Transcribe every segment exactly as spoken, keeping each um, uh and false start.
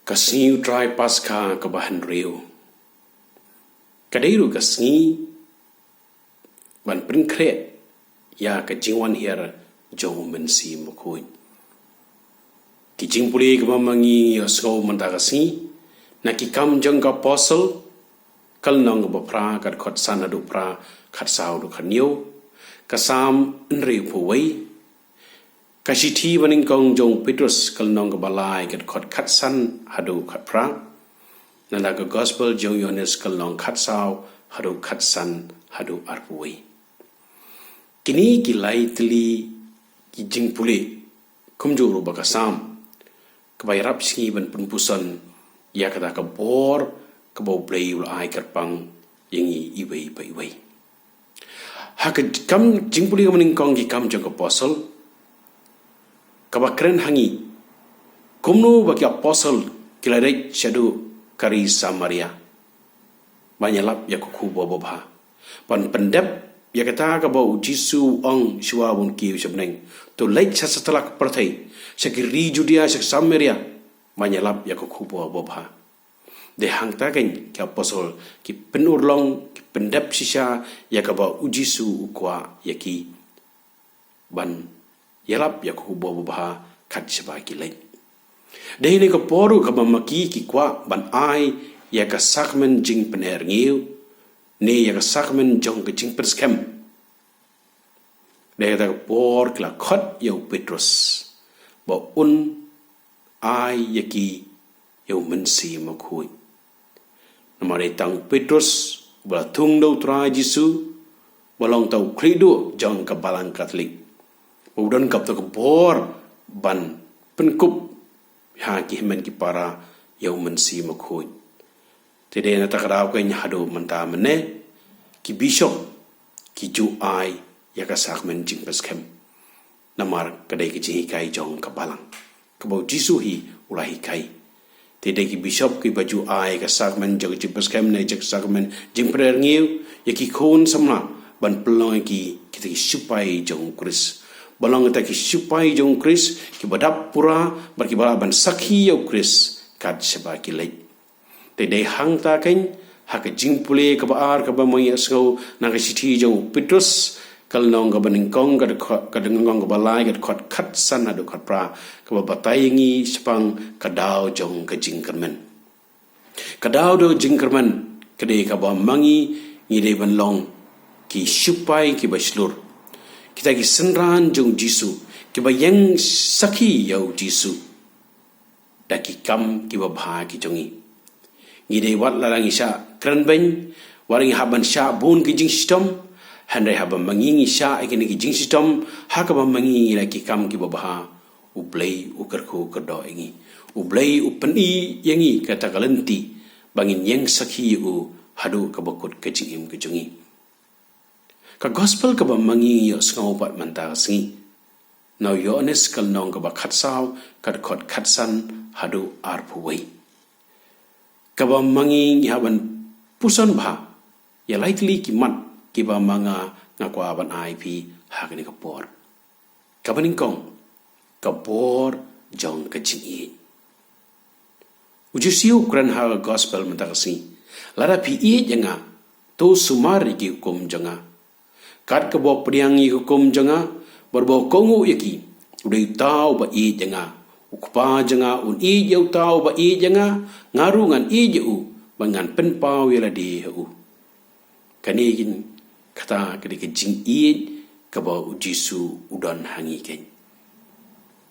Ka sngi U Trai Paskha kaba hynriew ka dei ruh ka sngi ban pynkhreh ïa ka jingwan hiar jong U Mynsiem Bakhuid. Ki jingpule kaba ma ngi ïohsngew mynta ka sngi na Ki Kam jong ka Apostol, ka lynnong kaba phra, ka dkhot san haduh phra, khatsaw haduh khathynñiew, ka Salm hynriewphew wei, ka Shithi Banyngkong jong u Petros, ka lynnong kaba lai, ka dkhot khatsan haduh khatphra, lane ka Gospel jong u Ïohannes, ka lynnong khatsaw haduh khatsan haduh arphew wei. Kine ki lai tylli ki jingpule, kumjuh ruh ba ka Salm kaba ïarap shisha ban pynpuson ïa kata ka bor kaba U Blei u la ai kyrpang ïa ngi iwei pa iwei. Ha ka kam jingpule kaba nyngkong, Ki Kam jong ka Apostol, kaba kren ha ngi kumno ba ki apostol ki la leit shaduh ka ri Samaria ban ïalap ïa ka khubor babha, ban pyndep ïa kata kaba U Jisu u ong shuwa ba un kiew sha bneng: To leit sha satlak pyrthei, sha ki ri Judia, sha Samaria, ban ïalap ïa ka khubor babha. Dei hangta keiñ ki apostol ki pynurlong, ki pyndep shisha ïa kaba U Jisu u kwah ïa ki ban ïalap ïa ka khubor babha kat shaba ki leit. Dei ha kane ka por ruh kaba ma ki ki kwah ban ai ïa ka sakramen jingpynerngiew, ne ïa ka sakramen jong ka jingpynskhem. Dei ha kata ka por ki la khot ïa u Petros ba un ai ïa ki ïa U Mynsiem Bakhuid. Namar dei tang u Petros uba la thung da U Trai Jisu, ba long uta u khlieh duh jong ka Balang Katholik, ba u don kata ka bor ban pynkup ha ki hynmen ki para ïa U Mynsiem Bakhuid. Te dei na kata ka daw keiñ haduh mynta mynne ki bishop ki ju ai ïa ka sakramen jingpynskhem, namar ka dei ka jinghikai jong ka Balang kaba U Jisu hi u la hikai. Te dei ki bishop kiba ju ai ka sakramen jong ka jingpynskhem ne ka sakramen jingpynerngiew ïa ki khun samla ban pynlong ïa ki kita ki shipai jong U Khrist, ban long kita ki shipai jong U Khrist kiba dap pura bad kiba lah ban sakhi ïa U Khrist kat shaba ki leit. Te dei hangta keiñ ha ka jingpule kaba ar kaba ma ngi ïohsngew na ka shithi jong u Petros, ka lynnong kaba nyngkong, ka dkhot, ka lynnong kaba lai, ka dkhot khatsan haduh khatphra, kaba batai ïa ngi shaphang ka daw jong ka jingkyrmen. Ka daw jong ka jingkyrmen ka dei kaba ma ngi ngi dei ban long ki shipai kiba shlur, kita ki synran jong U Jisu kiba ïeng sakhi ïa U Jisu da ki kam kiba bha ki jong ngi. Ngi dei, wat lada ngi shah kren beiñ, wat ngi hap ban shah bun ki jingshitom, hynrei haba ma ngi ngi shah ïa kine ki jingshitom ha kaba ma ngi ngi leh ki kam kiba bha, U Blei u kyrkhu kyrdoh ïa ngi. U Blei u pyni ïa ngi kata ka lynti ba ngin ïeng sakhi ïa u haduh kaba kut ka jingim ka jong ngi. Ka Gospel kaba ma ngi ngi ïohsngew pat mynta ka sngi na u Ïoannis, ka lynnong kaba khatsaw, ka dkhot khatsan haduh arphew wei, kaba ma ngi ngi hap ban puson bha ïa lai tylli ki mat kiba ma nga nga kwah ban ai phi ha kane ka por. Kaba nyngkong, ka bor jong ka jingïeit. U Jisu u kren ha ka Gospel mynta ka sngi: Lada phi ïeit ïa nga, to sumar ïa ki hukum jong nga. Kat kaba u pdiang ïa ki hukum jong nga bad ba u kohnguh ïa ki, u dei uta uba ïeit ïa nga. U Kpa jong nga un ïeit ïa uta uba ïeit ïa nga, nga ruh ngan ïeit ïa u bad ngan pynpaw ïa lade ha u. Kane keiñ kata ka dei ka jingïeit kaba U Jisu u don ha ngi keiñ.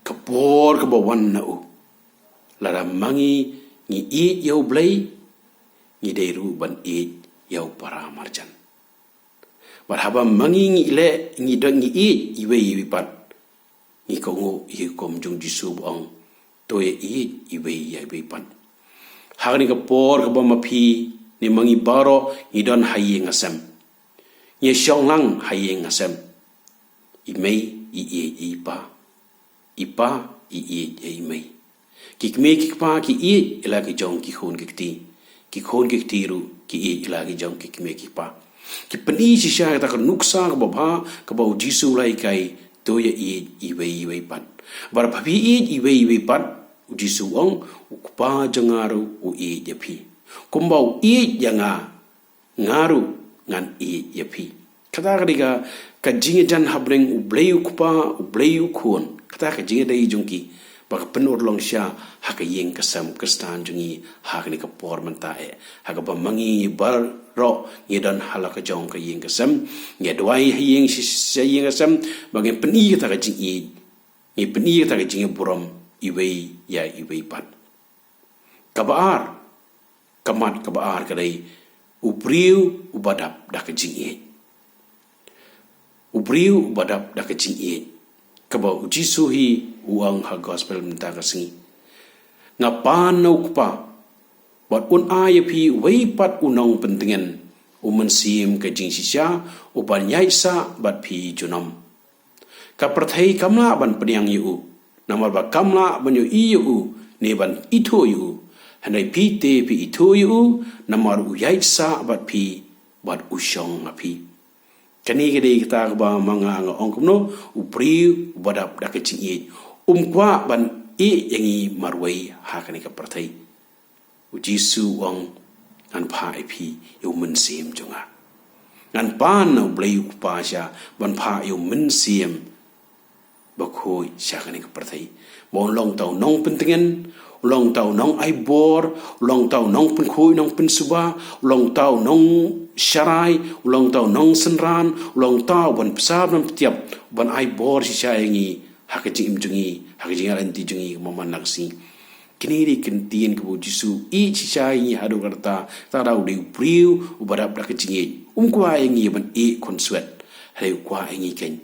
Ka bor kaba wan na u. Lada ma ngi ngi ïeit ïa U Blei, ngi dei ruh ban ïeit ïa u para marjan. Bad haba ma ngi ngi leh, ngi don, ngi ïeit iwei iwei pat, ngi kohnguh ïa ki hukum jong U Jisu ba ong: To ïa ïeit iwei ïa iwei pat. Ha kane ka por kaba ma phi ne ma ngi baroh ngi don ha ïing ha sem, ngi shong lang ha ïing ha sem, i mei i ïeit ïa i pa, i pa i ïeit ïa i mei. Ki kmie ki kpa ki ïeit ïa la ki jong ki khun ki kti, ki khun ki kti ruh ki ïeit ïa la ki jong ki kmie ki kpa. Ki pyni shisha kata ka nuksa kaba bha kaba U Jisu u la hikai: To ïa ïeit iwei iwei pat. Bad haba phi ïeit iwei iwei pat, U Jisu u ong, u Kpa jong nga ruh u ïeit ïa phi. Kumba u ïeit ïa nga, nga ruh ngan ïeit ïa phi. Kata ka dei ka, ka jingïajan hapdeng U Blei u Kpa, U Blei u Khun. Kata ka jingïadei jong ki. Ba ka pynurlong sha ha ka ïing ka sem Khristan jong ngi ha kane ka por mynta eh. Ha kaba ma ngi baroh ngi don ha la ka jong ka ïing ka sem. Ngi duwai ha ïing sha, sha ïing ka sem. Ba ngi pyni kata ka jingïeit. Ngi pyni kata ka jingïaburom iwei ïa iwei pat. Kaba ar, ka mat kaba ar ka dei, u briew uba dap da ka jingïeit. U briew uba dap da ka jingïeit. Kaba u Jisu hi u ong ha gospel mynta ka sngi. Nga pan na u Kpa, bad un ai ïa phi uwei pat u nongpyntngen, u mynsiem ka jingshisha, uban ïaid sah bad phi junom. Ka pyrthei kam lah ban pdiang ïa u. Namar ba kam lah ban ïohi ïa u, ne ban ithuh ïa u. Hynrei phi te phi ithuh ïa u, namar u ïaid sah bad phi, bad u shong ha phi. Kane ka dei kata kaba ma nga nga ong kumno, u briew uba dap da ka jingïeit. Um kwah ban ïeit ïa ngi marwei ha kane ka pyrthei. U Jisu u ong, ngan phah ïa phi ïa u mynsiem jong nga. Ngan pan na U Blei u Kpa sha, ban phah ïa u Mynsiem Bakhuid sha kane ka pyrthei. Ba un long uta u nongpyntngen, un long uta u nongaibor, un long uta u nongpynkhuid, nongpynsuba, un long uta u nongsharai, un long uta u nongsynran, un long uta uban bsa ban btiap, ban ai bor shisha ïa ngi, ha ka jingim jong ngi, ha ka jingïaid lynti jong ngi, man la ka sngi. Kine dei ki ktien kaba u Jisu u ïeit shisha ïa ngi haduh katta, kata u dei u briew uba dap da ka jingïeit. Um kwah ïa ngi ban ïeit khunswet. Hynrei u kwah ïa ngi keiñ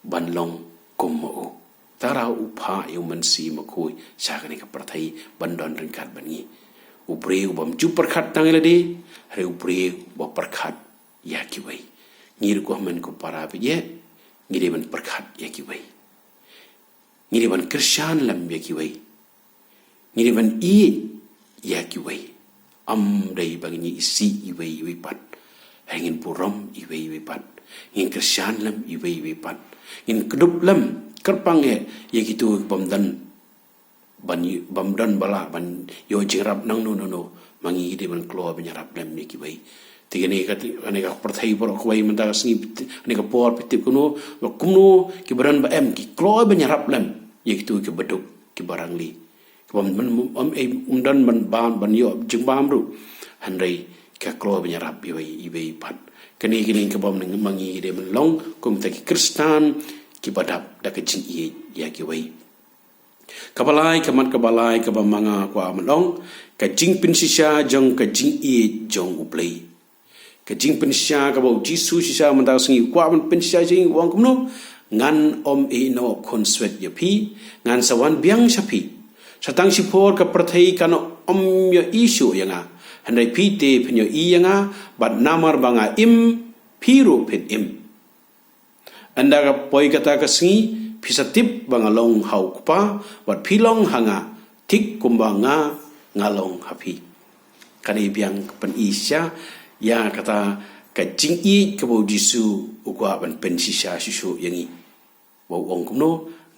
ban long kum ma u. Kata u phah ïa u Mynsiem Bakhuid sha kane ka pyrthei ban don ryngkat bad ngi. U briew bym ju pyrkhat tang ïa lade, hynrei u briew uba pyrkhat ïa kiwei. Ngi ruh ko hynmen ko para bad ïa, ngi dei ban pyrkhat ïa kiwei. Ngi dei ban kyrshan lem ïa kiwei. Ngi dei ban ïeit ïa kiwei. Ym dei ba ngin isih iwei iwei pat. Hynrei ngin burom iwei iwei pat. Ngin kyrshan lem iwei iwei pat. Ngin kdup lem kyrpang eh ïa kito bym don ban ï-, bym don ba lah ban ïoh jingïarap nangno nangno. Ma ngi dei ban kloi ban ïarap lem ïa kiwei. Te kane ka, kane ka pyrthei baroh kawei mynta ka sngi, kane ka por phi tip kumno, ba kumno kiba don ba em ki kloi ban ïarap lem ïa kito kiba duk, kiba rangli. Kiba ym, ym, ym, ym don ban bam, ban ïoh jingbam ruh. Hynrei ka kloi ban ïarap iwei, iwei pat. Kane kine kaba ma ngi dei ban long kum kita ki Khristan kiba dap da ka jingïeit ïa kiwei. Kaba lai, ka mat kaba lai, kaba ma nga kwah ban ong, ka jingpynshisha jong ka jingïeit jong U Blei. Ka jingpynshisha kaba u Jisu shisha mynta ka sngi u kwah ban pynshisha jong ngi, u ong kumno, ngan ym ïehnoh khunswet ïa phi, ngan sa wan biang sha phi. Sa tang shipor ka pyrthei kan ym ïohi shuh ïa nga. Hynrei phi te phin ïohi ïa nga, bad namar ba nga im, phi ruh phin im. Ynda ka poi kata ka sngi, phi sa tip ba nga long ha u Kpa, bad phi long ha nga, thik kumba nga, nga long ha phi. Kane biang ka pyni shisha ïa kata ka jingïeit kaba u Jisu u kwah ban pynshisha shuh shuh ïa ngi. Ba u ong kumno,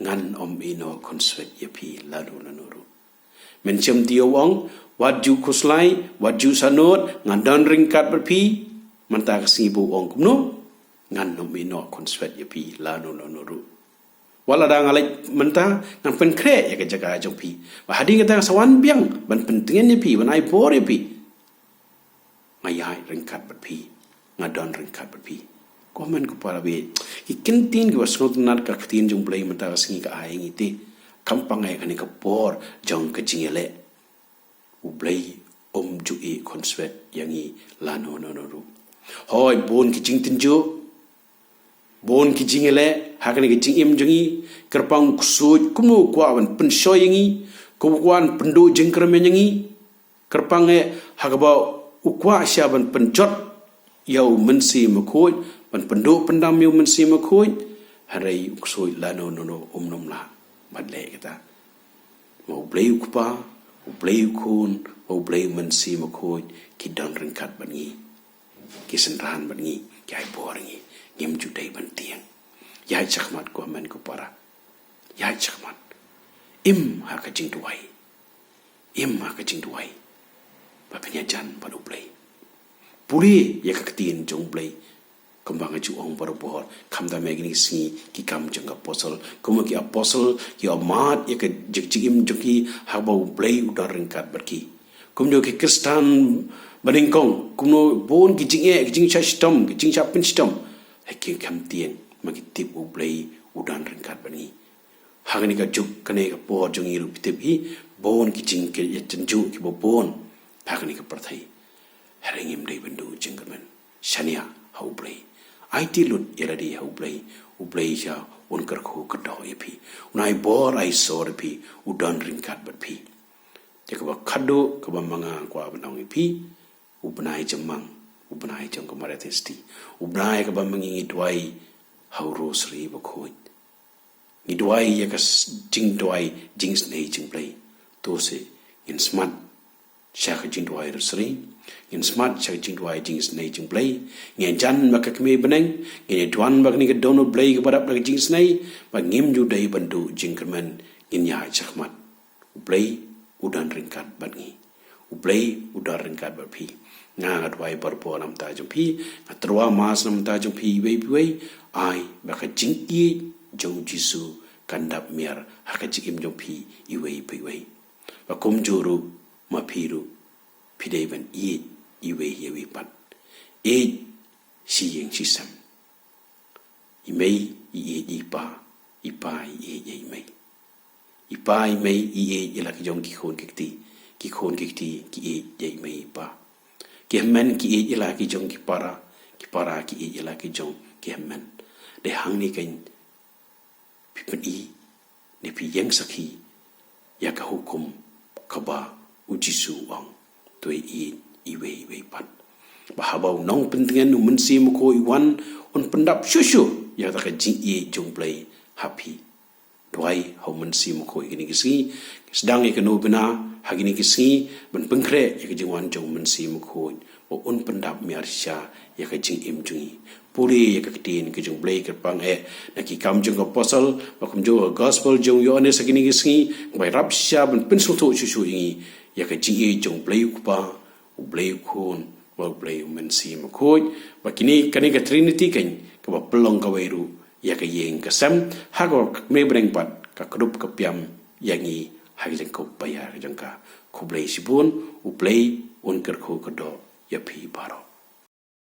ngan ym ïehnoh khunswet ïa phi lano lano ruh. Mynsiem Mathiu u ong, wat ju khuslai, wat ju sahnud, ngan don ryngkat bad phi. Mynta ka sngi ba u ong kumno, ngan ym ïehnoh khunswet ïa phi lano lano ruh. Wat lada nga leit mynta, ngan pynkhreh ïa ka jaka jong phi. Bad hadien kata nga sa wan biang, ban pyntngen ïa phi, ban ai bor ïa phi. Nga ïaid ryngkat bad phi, nga don ryngkat bad phi. Ko hynmen ko para bad ïa, ki ktien kiba sngewtynnad ka ktien jong U Blei mynta ka sngi ka ai ngi te. Kam pang eh kane ka por jong ka jingïaleh. U Blei um ju ïehnoh khunswet ïa ngi lano lano ruh. Hooid, bun ki jingtynjuh, bun ki jingïaleh ha kane ka jingim jong ngi. Kyrpang u ksuid kumno u kwah ban pynshoi ïa ngi, kumno u kwah ban pynduh jingkyrmen ïa ngi. Kyrpang eh ha kaba u kwah shisha ban pynjot ïa u Mynsiem Bakhuid, ban pynduh pyndam ïa u Mynsiem Bakhuid. Hynrei u ksuid lano lano um nym lah ban leh kata. Ma U Blei u Kpa, U Blei u Khun, ma U Blei u Mynsiem Bakhuid, ki don ryngkat bad ngi. Ki synran bad ngi, ki ai bor ïa ngi, ngim ju dei ban tieng. Ïaid shakhmat ko hynmen ko para. Ïaid shakhmat. Im ha ka jingduwai. Im ha ka jingduwai. Ba pynïajan bad U Blei. Pule ïa ka ktien jong U Blei. Kumba nga ju ong barabor, khamtam ha kine ki sngi, ki Kam jong ki Apostol, kumba ki Apostol ki ong mad ïa ka jingim jong ki, haba U Blei u don ryngkat bad ki. Kumjuh ki Khristan banyngkong, kumno bun ki jingeh, ki jingshah shitom, ki jingshah pynshitom. Hynrei ki kham tieng, ma ki tip U Blei u don ryngkat bad ngi. Ha kane ka juk, kane ka por jong ngi ruh phi tip hi, bun ki jingkyrkhu kiba bun ha kane ka pyrthei. Hynrei ngim dei ban duh jingkyrmen. Shaniah ha U Blei. Aiti lut ïa lade ha U Blei. U Blei sha un kyrkhu kyrdoh ïa phi. Un ai bor ai sor ïa phi. U don ryngkat bad phi. Te kaba khadduh, kaba ma nga kwah ban ong ïa phi. U bnai jymmang, u bnai jong ka Maria Theisotti. U bnai kaba ma ngi ngi duwai ha u Rosary bakhuid. Ngi duwai ïa ka s-, jingduwai, jingsnei jong U Blei. To se, ngin smat sha ka jingduwai Rosary. Ngin smat sha ka jingduwai, jingsnei jong U Blei. Ngin jan ma ka Kmie Bneng, ngin ïa duwan ba kane ka don U Blei kaba dap da ka jingsnei, ba ngim ju dei ban duh jingkyrmen, ngin ïa shakhmat. U Blei u don ryngkat bad ngi. U Blei u don ryngkat bad phi. Nga nga duwai barabor namar jong phi, nga tyrwa mass namar jong phi iwei pa iwei, ai ba ka jingïeit jong U Jisu kan dap miar ha ka jingim jong phi iwei pa iwei. Ba kumjuh ruh ma phi ruh, phi dei ban ïeit iwei ïa iwei pat. Ïeit shi ïing shi sem. I mei i ïeit ïa i pa, i pa i ïeit ïa i mei. I pa i mei i ïeit ïa la ki jong ki khun ki kti, ki khun ki kti ki ïeit ïa i mei i pa. Ki hynmen ki ïeit ïa la ki jong ki para, ki para ki ïeit ïa la ki jong ki hynmen. Dei hangne kan phi pyni, ne phi ïeng sakhi ïa ka hukum kaba U Jisu u ong, to ïeit iwei iwei pat. Ba haba u nongpyntngen U Mynsiem Bakhuid u wan, un pyndap shuh shuh ïa kata ka jingïeit jong U Blei ha phi. Duwai ha U Mynsiem Bakhuid kine ki sngi. Sdang ïa ka novena ha kine ki sngi, ban pynkhreh ïa ka jingwan jong U Mynsiem Bakhuid, ba un pyndap miar shisha ïa ka jingim jong ngi. Pule ïa ka ktien ka jong U Blei kyrpang eh na ki Kam jong ki Apostol, ba kumjuh ka Gospel jong u Ïoannis ha kine ki sngi, ba ïarap shisha ban pynsngewthuh shuh shuh ïa ngi ïa ka jingïeit jong U Blei U Kpa, U Blei U Khun, bad U Blei U Mynsiem Bakhuid. Ba kine, kane ka Trinity kan kaba pynlong kawei ruh ïa ka ïing ka sem, ha kaba ka Kmie Bneng pat ka kdup ka piam ïa ngi ha ka jingkup ba ïar jong ka. Khublei shibun, U Blei un kyrkhu kyrdoh ïa phi baroh.